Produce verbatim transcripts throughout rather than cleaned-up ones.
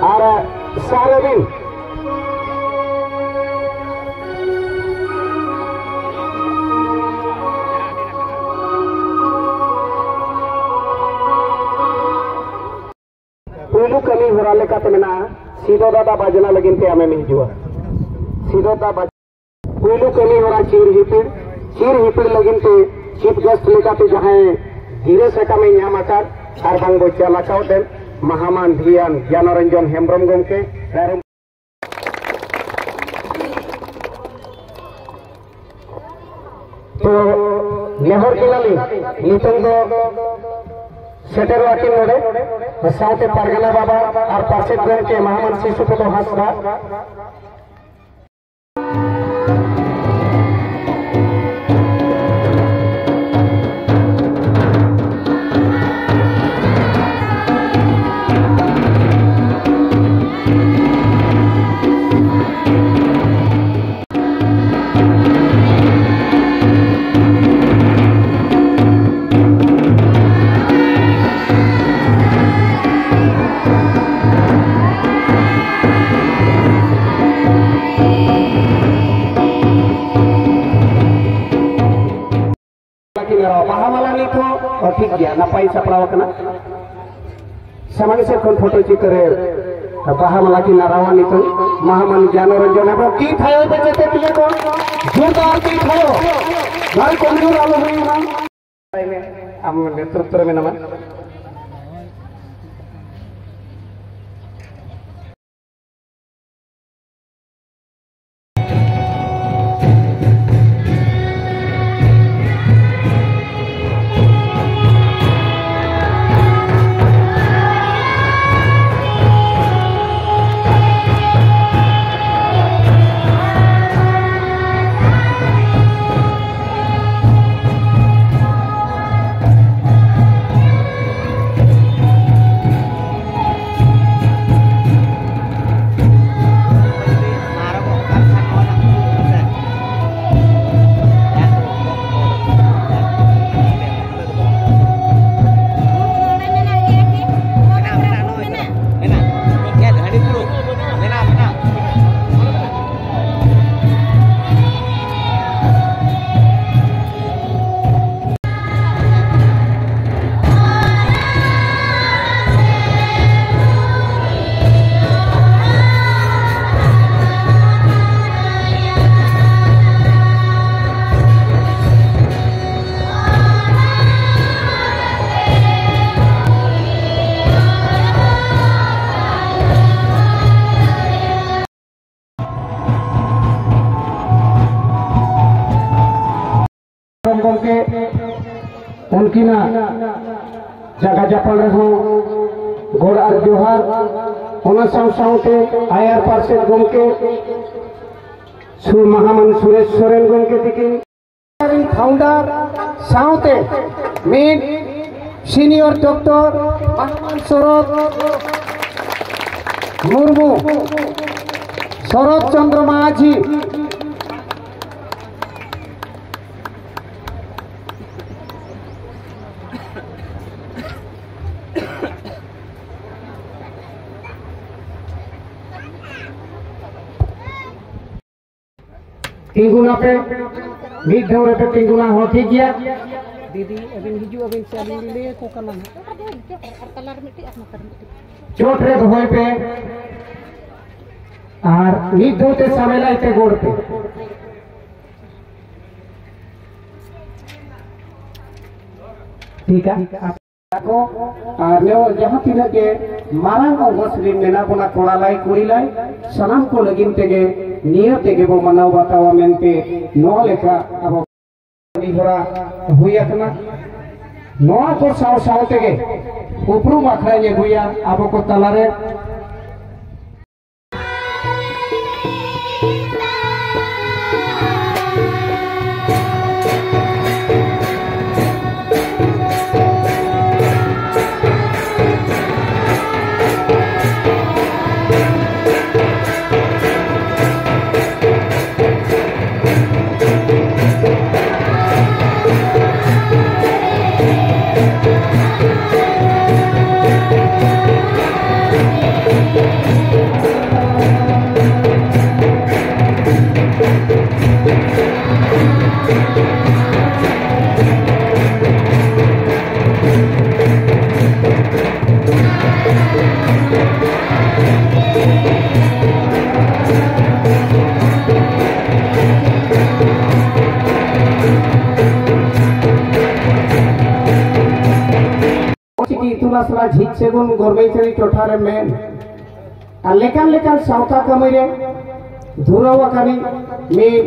ᱟᱨ ᱥᱟᱨ ᱨᱤᱱ ᱯᱩᱭᱞᱩ ᱠᱟᱹᱢᱤ ᱦᱚᱨᱟ ᱞᱮᱠᱟᱛᱮ ᱢᱮᱱᱟᱜᱼᱟ, ᱥᱤᱫᱚ ᱫᱟᱫᱟ ᱵᱟᱡᱽᱱᱟ ᱞᱟᱹᱜᱤᱫ ᱛᱮ ᱟᱢᱮᱢ ᱦᱤᱡᱩᱜᱼᱟ᱾ ᱥᱤᱫᱚ ᱫᱟᱫᱟ ᱵᱟᱡᱽ-, ᱯᱩᱭᱞᱩ ᱠᱟᱹᱢᱤ ᱦᱚᱨᱟ ᱪᱤᱨ ᱦᱤᱯᱤᱲ, ᱪᱤᱨ ᱦᱤᱯᱤᱲ ᱞᱟᱹᱜᱤᱫ ᱛᱮ ᱪᱤᱯ ᱜᱮᱥᱴ ᱞᱮᱠᱟᱛᱮ ᱡᱟᱦᱟᱸᱭ ᱜᱤᱨᱟᱹ ᱥᱟᱠᱟᱢᱮ ᱧᱟᱢ ᱟᱠᱟᱫ ᱟᱨ ᱵᱟᱝ ᱵᱚ ᱪᱟᱞ ᱟᱠᱟᱣᱫ ᱮᱱ ᱢᱟᱦᱟᱢᱟᱱ ᱫᱷᱤᱭᱟᱱ ᱜᱮᱭᱟᱱᱚᱨᱚᱧᱡᱚᱱ ᱦᱮᱢᱵᱨᱚᱢ ᱜᱚᱢᱠᱮ, ᱛᱚ, ᱱᱮᱦᱚᱨ ᱠᱮᱫᱟᱞᱤᱧ, ᱱᱤᱛᱚᱝ ᱫᱚ ᱥᱮᱴᱮᱨᱚᱜ ᱟᱹᱠᱤᱱ ᱱᱚᱰᱮ, ᱥᱟᱶᱛᱮ ᱯᱟᱨᱜᱟᱱᱟ ᱵᱟᱵᱟ ᱟᱨ ᱯᱟᱨᱥᱮᱛ ᱜᱚᱢᱠᱮ ᱢᱟᱦᱟᱢᱟᱱ ᱥᱤᱥᱩᱯᱚᱛᱚ ᱦᱟᱸᱥᱫᱟ᱾ ᱵᱟᱦᱟ ᱢᱟᱞᱟ ᱱᱤᱛ ᱦᱚᱸ ᱴᱷᱤᱠ ᱜᱮᱭᱟ, ᱱᱟᱯᱟᱭ ᱥᱟᱯᱲᱟᱣ ᱟᱠᱟᱱᱟ᱾ ᱥᱟᱢᱟᱝ ᱥᱮᱫ ᱠᱷᱚᱱ ᱯᱷᱳᱴᱳ ᱪᱤᱛᱟᱹᱨ ᱨᱮ ᱵᱟᱦᱟ ᱢᱟᱞᱟ ᱠᱤᱱ ᱟᱨᱟᱣᱟ ᱱᱤᱛᱚᱝ ᱢᱟᱦᱟᱢᱟᱱ ᱜᱮᱭᱟᱱᱚ ᱨᱚᱧᱡᱚᱱ ᱦᱮᱢᱵᱨᱚᱢ᱾ ᱛᱤ ᱛᱷᱟᱭᱚ ᱯᱮ ᱡᱮᱛᱮ ᱯᱤᱭᱟᱹ ᱠᱚ, ᱡᱳᱨᱫᱟᱨ ᱛᱤ ᱛᱷᱟᱭᱚ, ᱵᱷᱟᱹᱜᱤ ᱠᱚᱢᱡᱳᱨ ᱟᱞᱚ ᱦᱩᱭᱩᱜ ᱢᱟ᱾ ᱟᱢ ᱱᱮᱛᱨᱤᱛᱵ ᱨᱮ ᱢᱮᱱᱟᱢᱟ᱾ ᱜᱚᱢᱠᱮ, ᱩᱱᱠᱤᱱᱟᱜ ᱡᱟᱭᱜᱟ ᱡᱟᱯᱟᱜ ᱨᱮᱦᱚᱸ ᱜᱚᱲ ᱟᱨ ᱡᱚᱦᱟᱨ᱾ ᱚᱱᱟ ᱥᱟᱶ ᱥᱟᱶᱛᱮ ᱟᱭᱟᱨ ᱯᱟᱨᱥᱮᱛ ᱜᱚᱢᱠᱮ ᱥᱩ-, ᱢᱟᱦᱟᱢᱟᱱ ᱥᱩᱨᱮᱥ ᱥᱚᱨᱮᱱ ᱜᱚᱢᱠᱮ ᱛᱤᱠᱤᱱ, ᱯᱷᱟᱣᱩᱱᱰᱟᱨ ᱥᱟᱶᱛᱮ ᱢᱤᱫ ᱥᱤᱱᱤᱭᱚᱨ ᱰᱚᱠᱴᱚᱨ ᱢᱟᱦᱟᱢᱟᱱ ᱥᱚᱨᱚᱛ ᱢᱩᱨᱢᱩ, ᱥᱚᱨᱚᱛ ᱪᱚᱱᱫᱨᱚ ᱢᱟᱹᱡᱷᱤ᱾ ᱛᱤᱸᱜᱩᱱᱟᱯᱮ, ᱢᱤᱫ ᱫᱷᱟᱣ ᱨᱮᱯᱮ ᱛᱤᱸᱜᱩᱱᱟ, ᱦᱚᱸ ᱴᱷᱤᱠ ᱜᱮᱭᱟ᱾ ᱫᱤᱫᱤ, ᱟᱹᱵᱤᱱ ᱦᱤᱡᱩᱜ ᱟᱹᱵᱤᱱ ᱥᱮ, ᱟᱹᱞᱤᱧ ᱞᱤᱧ ᱞᱟᱹᱭ ᱟᱠᱚ ᱠᱟᱱᱟ ᱱᱟᱦᱟᱜ᱾ ᱪᱚᱴ ᱨᱮ ᱫᱚᱦᱚᱭ ᱯᱮ ᱟᱨ ᱢᱤᱫ ᱫᱷᱟᱣ ᱛᱮ ᱥᱟᱢᱮᱞᱟᱭ ᱛᱮ ᱜᱚᱲ ᱯᱮ᱾ ᱴᱷᱤᱠᱟ᱾ ᱠᱚ ᱟᱨ ᱱᱚᱣᱟ ᱡᱟᱦᱟᱸ ᱛᱤᱱᱟᱹᱜ ᱜᱮ ᱢᱟᱨᱟᱝ ᱚᱝᱜᱚ ᱥᱮᱨᱮᱧ ᱢᱮᱱᱟᱜ ᱵᱚᱱᱟ, ᱠᱚᱲᱟ ᱞᱟᱭ, ᱠᱩᱲᱤ ᱞᱟᱭ, ᱥᱟᱱᱟᱢ ᱠᱚ ᱞᱟᱹᱜᱤᱫ ᱛᱮᱜᱮ ᱱᱤᱭᱟᱹ ᱛᱮᱜᱮ ᱵᱚ ᱢᱟᱱᱟᱣ ᱵᱟᱛᱟᱣᱟ ᱢᱮᱱᱛᱮ ᱱᱚᱣᱟ ᱞᱮᱠᱟ ᱟᱵᱚ ᱠᱟᱹᱢᱤ ᱦᱚᱨᱟ ᱦᱩᱭ ᱟᱠᱟᱱᱟ᱾ ᱱᱚᱣᱟ ᱠᱚ ᱥᱟᱶ ᱥᱟᱶ ᱛᱮᱜᱮ ᱩᱯᱨᱩᱢ ᱟᱠᱷᱲᱟᱧ ᱟᱹᱜᱩᱭᱟ ᱟᱵᱚ ᱠᱚ ᱛᱟᱞᱟᱨᱮ᱾ ᱚᱞᱪᱤᱠᱤ ᱤᱛᱩᱱ ᱟᱥᱲᱟ ᱡᱷᱤᱡ ᱥᱮᱜᱩᱱ ᱜᱚᱨᱢᱮᱪᱟᱹᱨᱤ ᱴᱚᱴᱷᱟ ᱨᱮ ᱢᱮᱱ ᱟᱨ ᱞᱮᱠᱟᱱ ᱞᱮᱠᱟᱱ ᱥᱟᱶᱛᱟ ᱠᱟᱹᱢᱤ ᱨᱮ ᱫᱷᱩᱨᱟᱹᱣ ᱟᱠᱟᱱᱤᱡ ᱢᱤᱫ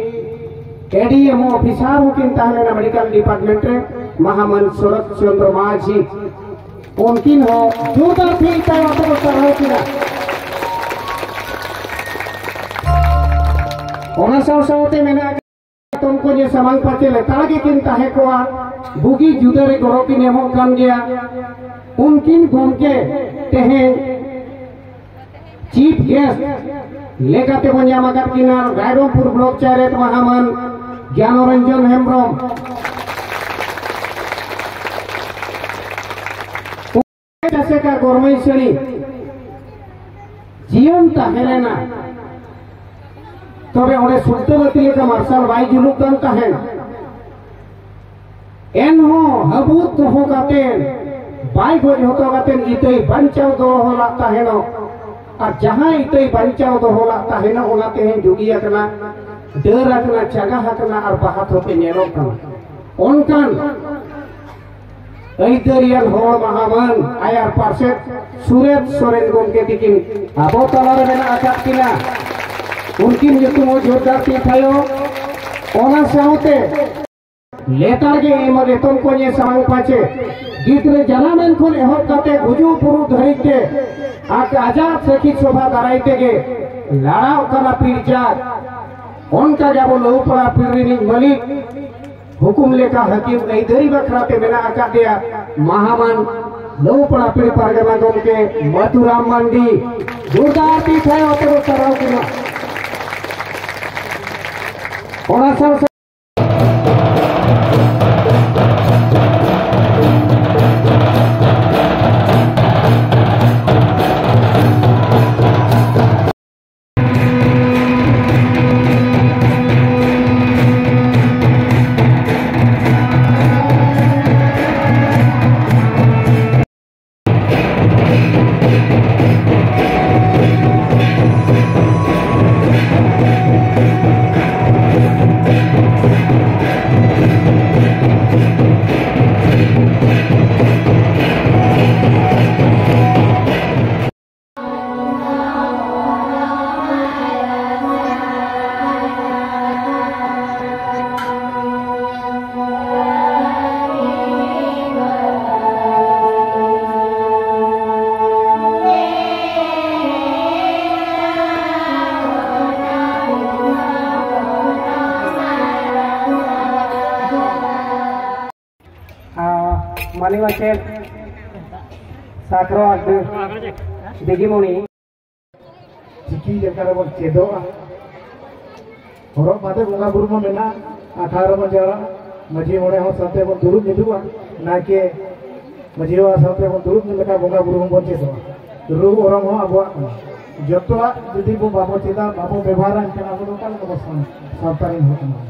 ᱮᱰᱤᱮᱢ ᱚᱯᱷᱤᱥᱟᱨ ᱦᱚᱸᱠᱤᱱ ᱛᱟᱦᱮᱸ ᱞᱮᱱᱟ ᱢᱮᱰᱤᱠᱮᱞ ᱰᱤᱯᱟᱨᱴᱢᱮᱱᱴ ᱨᱮ, ᱢᱟᱦᱟᱢᱟᱹᱱ ᱥᱚᱨᱚᱛ ᱪᱚᱱᱫᱨᱚ ᱢᱟᱹᱡᱷᱤ᱾ ᱩᱱᱠᱤᱱ ᱦᱚᱸ ᱡᱳᱨᱫᱟᱨ ᱛᱤ ᱛᱟᱭᱚᱢ ᱛᱮᱵᱚ ᱥᱟᱨᱦᱟᱣ ᱠᱤᱱᱟ᱾ ᱚᱱᱟ ᱥᱟᱶ ᱥᱟᱶᱛᱮ ᱢᱮᱱᱟᱜ ᱮᱛᱚᱢ ᱠᱚ ᱡᱮ ᱥᱟᱢᱟᱝ ᱯᱟᱪᱮ ᱞᱮᱛᱟᱲ ᱜᱮᱠᱤᱱ ᱛᱟᱦᱮᱸ ᱠᱚᱜᱼᱟ, ᱵᱩᱜᱤ ᱡᱩᱫᱟᱹ ᱨᱮ ᱜᱚᱲᱚ ᱠᱤᱱ ᱮᱢᱚᱜ ᱠᱟᱱ ᱜᱮᱭᱟ᱾ ᱩᱱᱠᱤᱱ ᱜᱚᱢᱠᱮ ᱛᱮᱦᱮᱧ ᱪᱤᱯ ᱜᱮᱥᱴ ᱞᱮᱠᱟᱛᱮ ᱵᱚᱱ ᱧᱟᱢ ᱟᱠᱟᱫ ᱠᱤᱱᱟ ᱨᱟᱭᱨᱚᱝᱯᱩᱨ ᱵᱞᱚᱠ ᱪᱟᱭᱨᱮᱛ ᱢᱟᱦᱟᱢᱟᱹᱱ ᱜᱮᱭᱟᱱᱚ ᱨᱚᱧᱡᱚᱱ ᱦᱮᱢᱵᱨᱚᱢ᱾ ᱟᱥᱮᱠᱟ ᱜᱚᱨᱢᱮᱥᱣᱚᱨᱤ ᱡᱤᱭᱚᱱ ᱛᱟᱦᱮᱸ ᱞᱮᱱᱟ, ᱛᱚᱵᱮ ᱚᱸᱰᱮ ᱥᱩᱞᱛᱟᱹᱵᱟᱹᱛᱤ ᱞᱮᱠᱟ ᱢᱟᱨᱥᱟᱞ ᱵᱟᱭ ᱡᱩᱞᱩᱜ ᱠᱟᱱ ᱛᱟᱦᱮᱸᱱ᱾ ᱮᱱᱦᱚᱸ ᱦᱟᱹᱵᱩᱫ ᱫᱚᱦᱚ ᱠᱟᱛᱮ, ᱵᱟᱭ ᱜᱚᱡ ᱦᱚᱪᱚ ᱠᱟᱛᱮ ᱤᱛᱟᱹᱭ ᱵᱟᱧᱪᱟᱣ ᱫᱚᱦᱚ ᱞᱟᱜ ᱛᱟᱦᱮᱱᱚᱜ᱾ ᱟᱨ ᱡᱟᱦᱟᱸ ᱤᱛᱟᱹᱭ ᱵᱟᱧᱪᱟᱣ ᱫᱚᱦᱚ ᱞᱟᱜ ᱛᱟᱦᱮᱱᱚᱜ, ᱚᱱᱟ ᱛᱮᱦᱮᱧ ᱡᱩᱜᱤ ᱟᱠᱟᱱᱟ, ᱰᱟᱹᱨ ᱟᱠᱟᱱᱟ, ᱪᱟᱸᱜᱟ ᱟᱠᱟᱱᱟ ᱟᱨ ᱵᱟᱦᱟ ᱛᱷᱚᱯᱮ ᱧᱮᱞᱚᱜ ᱠᱟᱱᱟ᱾ ᱚᱱᱠᱟᱱ ᱟᱹᱭᱫᱟᱹᱨᱤᱭᱟᱱ ᱦᱚᱲ ᱢᱟᱦᱟᱢᱟᱹᱱ ᱟᱭᱟᱨ ᱯᱟᱨᱥᱮᱛ ᱥᱩᱨᱮᱛ ᱥᱚᱨᱮᱱ ᱜᱚᱢᱠᱮ ᱛᱤᱠᱤᱱ ᱟᱵᱚ ᱛᱟᱞᱟᱨᱮ ᱢᱮᱱᱟᱜ ᱟᱠᱟᱫ ᱠᱤᱱᱟ᱾ ᱩᱱᱠᱤᱱ ᱧᱩᱛᱩᱢ ᱦᱚᱸ ᱡᱳᱨᱫᱟᱨ ᱛᱤ ᱛᱷᱟᱭᱚ᱾ ᱚᱱᱟ ᱥᱟᱶᱛᱮ ᱞᱮᱛᱟᱲ ᱜᱮ ᱮᱢ ᱮᱛᱚᱢ ᱠᱚ ᱧᱮ ᱥᱟᱢᱟᱝ ᱯᱟᱪᱮ ᱜᱤᱫᱽᱨᱟᱹ ᱡᱟᱱᱟᱢ ᱮᱱ ᱠᱷᱚᱱ ᱮᱦᱚᱵ ᱠᱟᱛᱮ ᱜᱩᱡᱩᱜ ᱵᱩᱨᱩᱜ ᱫᱷᱟᱹᱨᱤᱡ ᱛᱮ ᱟᱡ ᱟᱡᱟᱫ ᱥᱟᱹᱠᱷᱤ ᱥᱚᱵᱷᱟ ᱫᱟᱨᱟᱭ ᱛᱮᱜᱮ ᱞᱟᱲᱟᱣ ᱠᱟᱱᱟ ᱯᱤᱲ ᱡᱟᱛ᱾ ᱚᱱᱠᱟ ᱜᱮ ᱟᱵᱚ ᱞᱟᱹᱣᱯᱟᱲᱟ ᱯᱤᱲ ᱨᱤᱱᱤᱡ ᱢᱟᱹᱞᱤᱠ ᱦᱩᱠᱩᱢ ᱞᱮᱠᱟ ᱦᱟᱹᱠᱤᱢ ᱟᱹᱭᱫᱟᱹᱨᱤ ᱵᱟᱠᱷᱨᱟ ᱛᱮ ᱢᱮᱱᱟᱜ ᱟᱠᱟᱫ ᱮᱭᱟ ᱢᱟᱦᱟᱢᱟᱱ ᱞᱟᱹᱣᱯᱟᱲᱟ ᱯᱤᱲ ᱯᱟᱨᱜᱟᱱᱟ ᱜᱚᱢᱠᱮ ᱢᱟᱹᱛᱩᱨᱟᱢ ᱢᱟᱱᱰᱤ᱾ ᱡᱳᱨᱫᱟᱨ ᱛᱤ ᱛᱷᱟᱭᱚ ᱟᱛᱮ ᱵᱚ ᱥᱟᱨᱦᱟᱣ ᱠᱤᱱᱟ᱾ ᱚᱱᱟ ᱥᱟᱶ ᱥᱟᱶ ᱢᱟᱪᱮᱫ ᱥᱟᱠᱨᱟᱛ ᱫᱤᱜᱤᱢᱩᱱᱤ᱾ ᱪᱤᱠᱤ ᱞᱮᱠᱟ ᱨᱮᱵᱚᱱ ᱪᱮᱫᱚᱜᱼᱟ᱾ ᱦᱚᱨᱚᱜ ᱵᱟᱸᱫᱮ ᱵᱚᱸᱜᱟ ᱵᱩᱨᱩ ᱢᱟ ᱢᱮᱱᱟᱜᱼᱟ, ᱟᱠᱷᱲᱟ ᱨᱮᱵᱚᱱ ᱡᱟᱣᱨᱟᱜᱼᱟ, ᱢᱟᱹᱡᱷᱤ ᱢᱚᱬᱮ ᱦᱚᱲ ᱥᱟᱶᱛᱮ ᱵᱚᱱ ᱫᱩᱲᱩᱵ ᱢᱤᱫᱚᱜᱼᱟ, ᱱᱟᱭᱠᱮ ᱢᱟᱹᱡᱷᱤ ᱵᱟᱵᱟ ᱥᱟᱶᱛᱮ ᱵᱚᱱ ᱫᱩᱲᱩᱵ ᱢᱤᱫ ᱞᱮᱠᱟ ᱵᱚᱸᱜᱟ ᱵᱩᱨᱩ ᱦᱚᱸᱵᱚᱱ ᱪᱮᱫᱚᱜᱼᱟ᱾ ᱨᱩ ᱚᱨᱚᱝ ᱦᱚᱸ ᱟᱵᱚᱣᱟᱜ ᱠᱟᱱᱟ᱾ ᱡᱚᱛᱚᱣᱟᱜ ᱡᱩᱫᱤ ᱵᱚ ᱵᱟᱵᱚ ᱪᱮᱫᱟ, ᱵᱟᱵᱚ ᱵᱮᱵᱚᱦᱟᱨᱟ, ᱮᱱᱠᱷᱟᱱ ᱟᱵᱚ ᱫᱚ ᱚᱠᱟ ᱞᱮᱠᱟ ᱵᱚ ᱥᱟᱶ-, ᱥᱟᱶᱛᱟ ᱨᱮᱱ ᱦᱚᱲ ᱠᱟᱱᱟ ᱵᱚᱱ?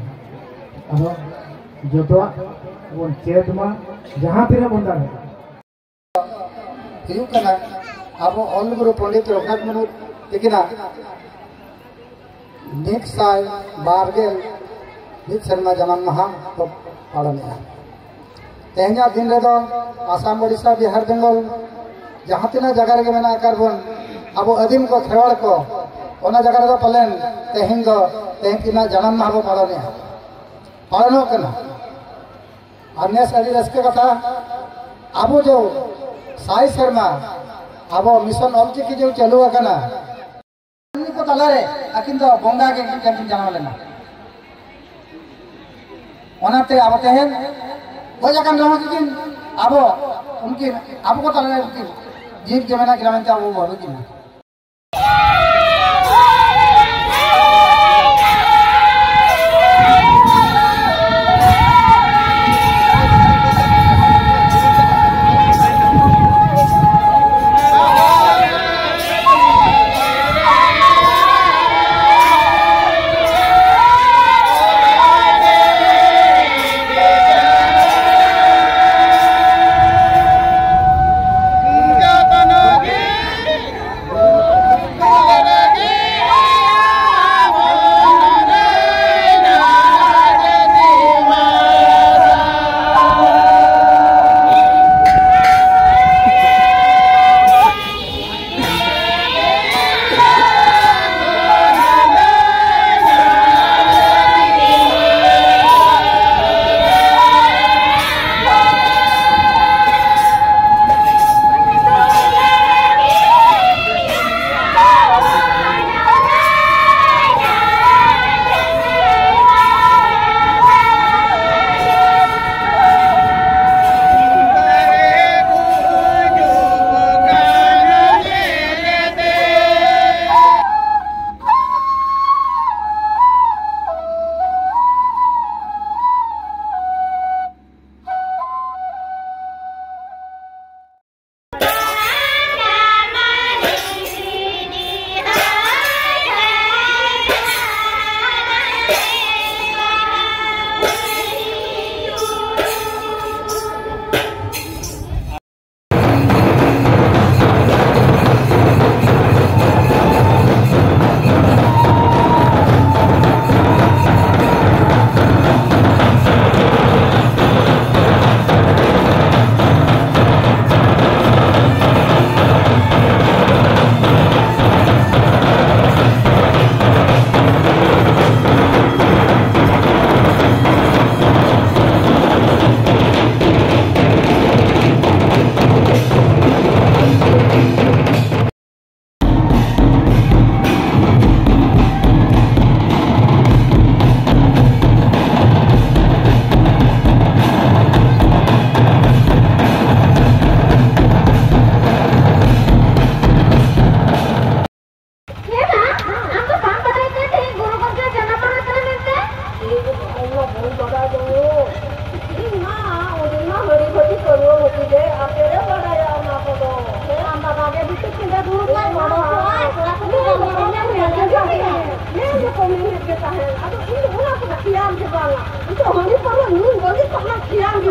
ᱟᱫᱚ ᱡᱚᱛᱚᱣᱟᱜ ᱵᱚᱱ ᱪᱮᱫ ᱢᱟ, ᱡᱟᱦᱟᱸ ᱛᱤᱱᱟᱹᱜ ᱵᱚᱱ ᱫᱟᱲᱮᱭᱟᱜᱼᱟ᱾ ᱦᱩᱭᱩᱜ ᱠᱟᱱᱟ ᱟᱵᱚ ᱚᱞ ᱜᱩᱨᱩ ᱯᱚᱱᱰᱤᱛ ᱨᱚᱜᱷᱩᱱᱟᱛᱷ ᱢᱩᱨᱢᱩ ᱛᱤᱠᱤᱱᱟᱜ ᱢᱤᱫ ᱥᱟᱭ ᱵᱟᱨ ᱜᱮᱞ ᱢᱤᱫ ᱥᱮᱨᱢᱟ ᱡᱟᱱᱟᱢ ᱢᱟᱦᱟ ᱠᱚ ᱯᱟᱞᱚᱱᱮᱜᱼᱟ᱾ ᱛᱮᱦᱮᱧᱟᱜ ᱫᱤᱱ ᱨᱮᱫᱚ ᱟᱥᱟᱢ, ᱳᱰᱤᱥᱟ, ᱵᱤᱦᱟᱨ, ᱵᱮᱝᱜᱚᱞ, ᱡᱟᱦᱟᱸ ᱛᱤᱱᱟᱹᱜ ᱡᱟᱭᱜᱟ ᱨᱮᱜᱮ ᱢᱮᱱᱟᱜ ᱟᱠᱟᱫ ᱵᱚᱱ, ᱟᱵᱚ ᱟᱹᱫᱤᱢ ᱠᱚ, ᱠᱷᱮᱨᱣᱟᱲ ᱠᱚ, ᱚᱱᱟ ᱡᱟᱭᱜᱟ ᱨᱮᱫᱚ ᱯᱟᱞᱮᱱ ᱛᱮᱦᱮᱧ ᱫᱚ, ᱛᱮᱦᱮᱧ ᱛᱤᱱᱟᱹᱜ ᱡᱟᱱᱟᱢ ᱢᱟᱦᱟ ᱵᱚ ᱯᱟᱞᱚᱱᱮᱜᱼᱟ, ᱯᱟᱞᱚᱱᱚᱜ ᱠᱟᱱᱟ᱾ ᱟᱨ ᱱᱮᱥ ᱟᱹᱰᱤ ᱨᱟᱹᱥᱠᱟᱹ ᱠᱟᱛᱷᱟ, ᱟᱵᱚ ᱡᱮ ᱥᱟᱭ ᱥᱮᱨᱢᱟ ᱟᱵᱚ ᱢᱤᱥᱚᱱ ᱚᱞᱪᱤᱠᱤ ᱡᱮ ᱪᱟᱹᱞᱩ ᱟᱠᱟᱱᱟ, ᱩᱱᱠᱩ ᱛᱟᱞᱟᱨᱮ ᱟᱹᱠᱤᱱ ᱫᱚ ᱵᱚᱸᱜᱟ ᱜᱮ ᱢᱤᱫᱴᱮᱱ ᱠᱤᱱ ᱡᱟᱱᱟᱢ ᱞᱮᱱᱟ᱾ ᱚᱱᱟᱛᱮ ᱟᱵᱚ ᱛᱮᱦᱮᱧ ᱜᱚᱡ ᱟᱠᱟᱱ ᱨᱮᱦᱚᱸ ᱠᱤᱱ, ᱟᱵᱚ ᱩᱱᱠᱤᱱ, ᱟᱵᱚ ᱠᱚ ᱛᱟᱞᱟᱨᱮ ᱩᱱᱠᱤᱱ ᱡᱤᱣᱤᱫ ᱜᱮ ᱢᱮᱱᱟᱜ ᱠᱤᱱᱟ ᱢᱮᱱᱛᱮ ᱟᱵᱚ ᱵᱚ ᱵᱷᱟᱹᱵᱤ ᱠᱤᱱᱟ᱾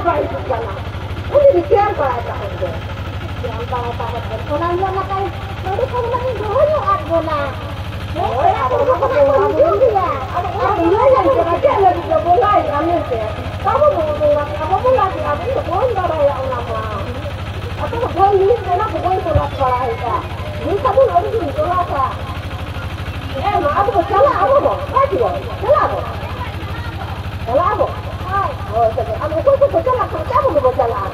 ᱵᱟᱭ ᱦᱤᱡᱩᱜ ᱠᱟᱱᱟ᱾ ᱩᱱᱤ ᱫᱚ ᱪᱮᱫ ᱵᱟᱲᱟᱭ ᱛᱟᱦᱮᱸᱫ ᱜᱮ? ᱪᱮᱫ ᱵᱟᱲᱟᱭ ᱛᱟᱦᱮᱸᱫ ᱜᱮ? ᱚᱱᱟ ᱧᱮᱞ ᱞᱮᱠᱷᱟᱱ ᱱᱚᱰᱮ ᱠᱷᱚᱱ ᱢᱟ ᱤᱧ ᱫᱚᱦᱚ ᱧᱚᱜ ᱟᱫ ᱵᱚᱱᱟ᱾ ᱦᱳᱭ, ᱟᱫᱚ ᱚᱱᱟ ᱠᱚᱫᱚ ᱚᱱᱟ ᱠᱚᱫᱚ ᱦᱤᱡᱩᱜ ᱜᱮᱭᱟ᱾ ᱟᱫᱚ ᱚᱱᱟ ᱟᱫᱚ ᱠᱚᱫᱚ ᱞᱟᱹᱭ ᱟᱢ ᱠᱟᱱᱟ, ᱪᱮᱫ ᱞᱟᱹᱜᱤᱫ ᱫᱚ ᱵᱚᱸᱜᱟᱭᱮᱫᱼᱟ ᱢᱮᱱᱛᱮ? ᱵᱟᱵᱚ ᱵᱚᱸᱜᱟ ᱠᱮᱫᱼᱟ, ᱵᱚ ᱵᱚᱸᱜᱟ ᱠᱮᱫᱼᱟ, ᱤᱧ ᱫᱚ ᱵᱟᱹᱧ ᱵᱟᱲᱟᱭᱟ ᱚᱱᱟ ᱢᱟ᱾ ᱟᱫᱚ ᱵᱟᱹᱧ ᱞᱟᱹᱭ ᱠᱟᱱᱟ, ᱵᱟᱹᱧ ᱛᱚᱞᱟᱥ ᱵᱟᱲᱟᱭᱮᱫᱼᱟ᱾ ᱞᱟᱹᱭ ᱛᱟᱵᱚᱱ ᱟᱹᱰᱤ ᱫᱤᱱ ᱛᱚᱞᱟᱥᱟ᱾ ᱦᱮᱸ, ᱢᱟ, ᱟᱫᱚ ᱵᱚ ᱪᱟᱞᱟᱜ ᱟᱵᱚ ᱵᱚ, ᱵᱟᱭ ᱪᱮᱫ? ᱪᱟᱞᱟᱜ ᱟᱵᱚ᱾ ᱪᱟᱞᱟᱜ ᱟᱵᱚ? ᱦᱳᱭ, ᱛᱚᱵᱮ᱾ ᱟᱫᱚ ᱚᱠᱚᱭ ᱠᱚ ᱠᱚ ᱪᱟᱞᱟᱜ ᱠᱟᱱᱟ? ᱟᱵᱚ ᱜᱮᱵᱚ ᱪᱟᱞᱟᱜᱼᱟ᱾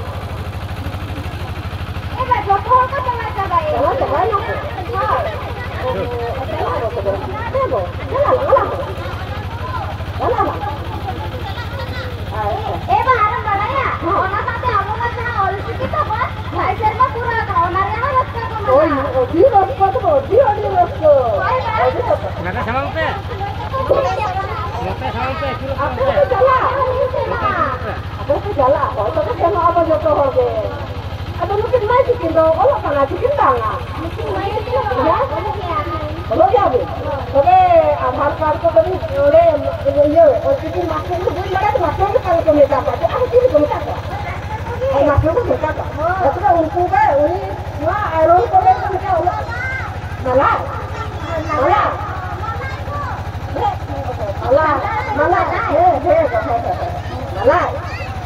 ᱮ ᱵᱟ, ᱡᱚᱛᱚ ᱦᱚᱲ ᱠᱚ ᱪᱟᱞᱟᱜ ᱪᱟᱵᱟᱭᱮᱱᱟ᱾ ᱪᱟᱞᱟᱜ ᱪᱟᱵᱟᱭᱮᱱᱟ ᱠᱚ᱾ ᱦᱳᱭ᱾ ᱪᱟᱞᱟᱜ ᱟᱵᱚ ᱛᱚᱵᱮ᱾ ᱦᱮᱸ ᱵᱚ, ᱪᱟᱞᱟᱜ ᱟᱵᱚ, ᱪᱟᱞᱟᱜ ᱟᱵᱚ᱾ ᱪᱟᱞᱟᱜ ᱟᱵᱚ᱾ ᱟᱪᱪᱷᱟ᱾ ᱮ ᱵᱟ, ᱟᱨᱮᱢ ᱵᱟᱲᱟᱭᱟ? ᱦᱮᱸ᱾ ᱚᱱᱟ ᱥᱟᱶᱛᱮ ᱟᱵᱚ ᱢᱟ ᱡᱟᱦᱟᱸ ᱚᱞ ᱪᱤᱠᱤ ᱛᱟᱵᱚᱱ, ᱦᱮᱸ᱾ ᱵᱟᱭ ᱥᱮᱨᱢᱟ ᱯᱩᱨᱟᱹᱣ ᱟᱠᱟᱱᱟ, ᱚᱱᱟ ᱨᱮᱭᱟᱜ ᱦᱚᱸ ᱨᱟᱹᱥᱠᱟᱹ ᱠᱚ ᱢᱮᱱᱟᱜᱼᱟ᱾ ᱳᱭ, ᱟᱹᱰᱤ ᱨᱟᱹᱥᱠᱟᱹ ᱛᱟᱵᱚ, ᱟᱹᱰᱤ, ᱟᱹᱰᱤ ᱨᱟᱹᱥᱠᱟᱹ᱾ ᱦᱳᱭ, ᱦᱳᱭ᱾ ᱟᱹᱰᱤ ᱨᱟᱹᱥᱠᱟᱹ᱾ ᱱᱚᱛᱮ ᱥᱟᱢᱟᱝ ᱯᱮ᱾ ᱱᱚᱛᱮ ᱥᱟᱢᱟᱝ ᱯᱮ, ᱟᱹᱪᱩᱨᱚᱜ ᱟᱯᱮ ᱛᱟᱵᱚᱱ ᱯᱮ ᱯᱮ᱾ ᱪᱟᱞᱟᱜ᱾ ᱱᱚᱛᱮ ᱥᱟᱢᱟᱝ ᱯᱮ᱾ ᱟᱯᱮ ᱯᱮ ᱪᱟᱞᱟᱜ, ᱦᱚᱭ ᱛᱚᱵᱮ ᱥᱮᱱᱚᱜ ᱟᱵᱚ ᱡᱚᱛᱚ ᱦᱚᱲ ᱜᱮ᱾ ᱟᱫᱚ ᱱᱩᱠᱤᱱ ᱢᱟᱹᱭ ᱛᱤᱠᱤᱱ ᱫᱚ ᱚᱞᱚᱜ ᱠᱟᱱᱟ ᱠᱤᱱ ᱵᱟᱝᱟ? ᱦᱮᱸ? ᱚᱞᱚᱜ ᱜᱮᱭᱟ ᱵᱤᱱ? ᱛᱚᱵᱮ ᱟᱫᱷᱟᱨ ᱠᱟᱨᱰ ᱠᱚ ᱛᱟᱹᱵᱤᱱ ᱚᱸᱰᱮ ᱤᱭᱟᱹ, ᱚᱞᱪᱤᱠᱤ ᱢᱟᱥᱴᱟᱨ ᱫᱚ ᱵᱟᱹᱧ ᱵᱟᱲᱟᱭᱟ, ᱢᱟᱥᱴᱟᱨ ᱫᱚ ᱚᱠᱟ ᱞᱮᱠᱟ ᱠᱚ ᱢᱮᱛᱟ ᱠᱚᱣᱟ? ᱟᱨ ᱪᱤᱞᱤ ᱠᱚ ᱢᱮᱛᱟ ᱠᱚᱣᱟ? ᱟᱨ ᱢᱟᱥᱴᱟᱨ ᱠᱚ ᱢᱮᱛᱟ ᱠᱚᱣᱟ᱾ ᱦᱮᱸ, ᱛᱚᱵᱮ ᱩᱱᱠᱩ ᱜᱮ ᱩᱱᱤ ᱱᱚᱣᱟ ᱟᱭᱨᱚᱱ ᱠᱚᱞᱮᱡᱽ ᱨᱮ ᱢᱤᱫᱴᱟᱝ ᱚᱞᱚᱜ ᱢᱟᱞᱟᱭ? ᱢᱟᱞᱟᱭ? ᱢᱟᱞᱟᱭ? ᱦᱮᱸ, ᱦᱮᱸ, ᱦᱮᱸ, ᱦᱮᱸ᱾ ᱢᱟᱞᱟᱭ?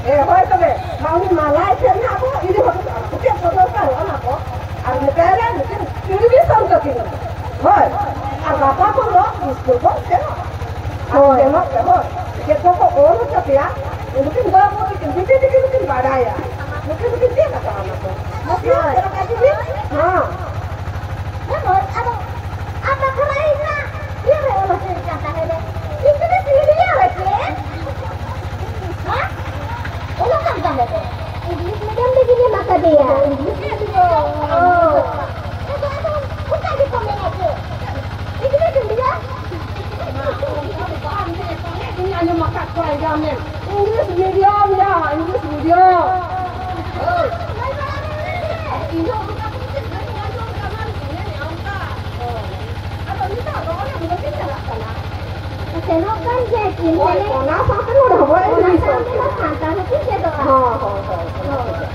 ᱦᱮᱸ, ᱦᱳᱭ ᱛᱚᱵᱮ, ᱢᱟ ᱩᱱᱤ ᱢᱟᱞᱟᱭ ᱴᱷᱮᱱ ᱦᱟᱸᱜ ᱵᱚ ᱤᱫᱤ ᱦᱚᱴᱚ ᱠᱟᱜᱼᱟ᱾ ᱪᱮᱫ ᱠᱚ ᱫᱚᱨᱠᱟᱨᱚᱜᱼᱟ ᱚᱱᱟ ᱠᱚ? ᱟᱨ ᱢᱮᱛᱟᱭ ᱨᱮ ᱢᱤᱫᱴᱮᱱ ᱴᱮᱞᱤᱵᱷᱤᱥᱚᱱ ᱛᱟᱹᱠᱤᱱ᱾ ᱦᱳᱭ, ᱟᱨ ᱜᱟᱯᱟ ᱠᱷᱚᱱ ᱫᱚ ᱥᱠᱩᱞ ᱵᱚᱱ ᱥᱮᱱᱚᱜᱼᱟ᱾ ᱟᱨ ᱦᱳᱭ᱾ ᱥᱮᱱᱚᱜ ᱛᱮ, ᱦᱳᱭ, ᱪᱮᱫ ᱠᱚᱠᱚ ᱚᱞ ᱦᱚᱪᱚ ᱯᱮᱭᱟ, ᱩᱱᱠᱤᱱ ᱵᱟᱹᱵᱩ ᱛᱟᱹᱠᱤᱱ ᱵᱤᱴᱤ ᱛᱟᱹᱠᱤᱱ ᱫᱚᱠᱤᱱ ᱵᱟᱰᱟᱭᱟ᱾ ᱱᱩᱠᱤᱱ ᱫᱚᱠᱤᱱ ᱪᱮᱫ ᱟᱠᱟᱫᱼᱟ ᱚᱱᱟ ᱠᱚ? ᱱᱩᱠᱤᱱ ᱦᱳᱭ᱾ ᱪᱮᱫ ᱟᱠᱟᱫ ᱠᱤᱱ? ᱦᱮᱸ᱾ ᱦᱮᱸ, ᱦᱳᱭ, ᱟᱫᱚ ᱟᱯᱮ ᱠᱷᱚᱱᱟᱜ ᱤᱧ ᱢᱟ ᱤᱭᱟᱹ ᱨᱮ ᱚᱞ ᱦᱚᱪᱚᱭᱮᱫ ᱠᱟᱱ ᱛᱟᱦᱮᱸᱫ᱾ ᱤᱝᱞᱤᱥ ᱢᱤᱰᱤᱭᱟᱢ ᱨᱮ ᱪᱮ? ᱦᱮᱸ? ᱚᱞᱚᱜ ᱠᱟᱱ ᱛᱟᱦᱮᱸᱫ᱾ ᱤᱝᱞᱤᱥ ᱢᱤᱰᱤᱭᱟᱢ ᱨᱮᱜᱮᱧ ᱮᱢ ᱟᱠᱟᱫᱮᱭᱟ᱾ English medium. ᱚ᱾ ᱟᱫᱚ, ᱟᱫᱚ ᱚᱱᱠᱟ ᱜᱮᱠᱚ ᱢᱮᱱᱟ ᱪᱮ? English medium? ᱵᱟᱝ, ᱵᱟᱝ, ᱵᱟᱝ, ᱤᱧ ᱟᱸᱡᱚᱢ ᱟᱠᱟᱫ ᱠᱚᱣᱟ ᱡᱟ ᱢᱮᱱ᱾ ᱤᱝᱞᱤᱥ ᱢᱤᱰᱤᱭᱟᱢ ᱭᱟ, ᱤᱝᱞᱤᱥ ᱢᱤᱰᱤᱭᱟᱢ᱾ ᱤᱧ ᱫᱚ ᱚᱱᱠᱟ ᱠᱚ ᱢᱮᱛᱟᱹᱧ ᱠᱟᱱᱟ, ᱤᱧ ᱟᱸᱡᱚᱢ ᱦᱳᱭ, ᱚᱱᱟ ᱥᱟᱶᱛᱮ ᱱᱚᱰᱮ ᱦᱚᱸᱵᱚ ᱚᱱᱟ admission ᱥᱟᱶᱛᱮ ᱠᱮᱫᱟ᱾ ᱥᱟᱱᱛᱟᱲ ᱦᱚᱸᱠᱚ ᱪᱮᱫᱚᱜᱼᱟ᱾ ᱦᱳᱭ, ᱦᱳᱭ, ᱦᱳᱭ, ᱦᱳᱭ᱾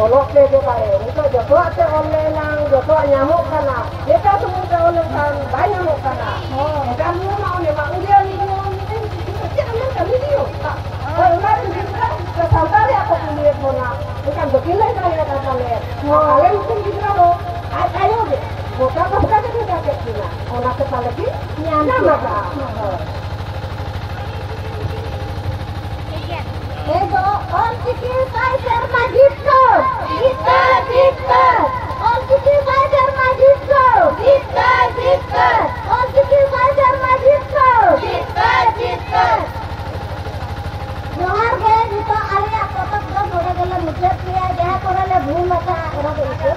ᱚᱞᱚᱜ ᱯᱮ ᱡᱚᱜᱟᱲᱮ, ᱱᱤᱛᱚᱜ ᱡᱚᱛᱚᱣᱟᱜ ᱛᱮ ᱚᱞ ᱞᱮᱱᱟ, ᱡᱚᱛᱚᱣᱟᱜ ᱧᱟᱢᱚᱜ ᱠᱟᱱᱟ᱾ ᱮᱴᱟᱜ ᱥᱚᱢᱚᱭ ᱛᱮ ᱚᱞ ᱞᱮᱱᱠᱷᱟᱱ ᱵᱟᱭ ᱧᱟᱢᱚᱜ ᱠᱟᱱᱟ᱾ ᱦᱳᱭ᱾ ᱮᱴᱟᱜ ᱱᱤᱭᱚᱢ ᱢᱟ ᱚᱱᱮ ᱢᱟ ᱩᱰᱤᱭᱟ ᱱᱤᱭᱚᱢ, ᱢᱤᱫᱴᱮᱱ ᱪᱮᱫ ᱮᱢ ᱢᱮᱱ ᱠᱟᱜ, ᱱᱤᱭᱚᱢ᱾ ᱦᱳᱭ, ᱚᱱᱟ ᱨᱮᱱ ᱜᱤᱫᱽᱨᱟᱹ ᱥᱟᱱᱛᱟᱲ ᱨᱮᱭᱟᱜ ᱠᱚ ᱠᱩᱞᱤᱭᱮᱫ ᱵᱚᱱᱟ, ᱮᱱᱠᱷᱟᱱ ᱵᱟᱹᱠᱤᱱ ᱞᱟᱹᱭ ᱫᱟᱲᱮᱭᱟᱫᱟ ᱯᱟᱞᱮ᱾ ᱦᱳᱭ᱾ ᱟᱞᱮ ᱢᱤᱫᱴᱮᱱ ᱜᱤᱫᱽᱨᱟᱹ ᱫᱚ ᱟᱡ ᱟᱭᱳ ᱜᱮ ᱜᱚᱴᱟ ᱯᱟᱥᱴᱟ ᱜᱮ ᱵᱷᱮᱡᱟ ᱠᱮᱫ ᱠᱤᱱᱟ, ᱚᱱᱟ ᱛᱮ ᱯᱟᱞᱮ ᱠᱤᱱ ᱧᱟᱢ ᱧᱟᱢ ᱠᱮᱫᱟ᱾ ᱟᱠᱟᱫᱼᱟ᱾ ᱦᱳᱭ᱾ ᱮ ᱫᱚ ᱚᱞ ᱪᱤᱠᱤ ᱥᱟᱭ ᱥᱮᱨᱢᱟ ᱡᱤᱛᱠᱟᱹᱨ! ᱡᱤᱛᱠᱟᱹᱨ, ᱡᱤᱛᱠᱟᱹᱨ! ᱚᱞ ᱪᱤᱠᱤ ᱥᱟᱭ ᱥᱮᱨᱢᱟ ᱡᱤᱛᱠᱟᱹᱨ! ᱡᱤᱛᱠᱟᱹᱨ, ᱡᱤᱛᱠᱟᱹᱨ! ᱚᱞ ᱪᱤᱠᱤ ᱥᱟᱭ ᱥᱮᱨᱢᱟ ᱡᱤᱛᱠᱟᱹᱨ! ᱡᱤᱛᱠᱟᱹᱨ, ᱡᱤᱛᱠᱟᱹᱨ! ᱡᱚᱦᱟᱨ ᱜᱮ, ᱱᱤᱛᱚᱜ ᱟᱞᱮᱭᱟᱜ ᱯᱚᱛᱚᱵ ᱫᱚ ᱱᱚᱰᱮ ᱜᱮᱞᱮ ᱢᱩᱪᱟᱹᱫ ᱠᱮᱭᱟ᱾ ᱡᱟᱦᱟᱸ ᱠᱚᱨᱮ ᱞᱮ ᱵᱷᱩᱞ ᱟᱠᱟᱫᱼᱟ, ᱚᱱᱟ ᱫᱚ ᱤᱠᱟᱹ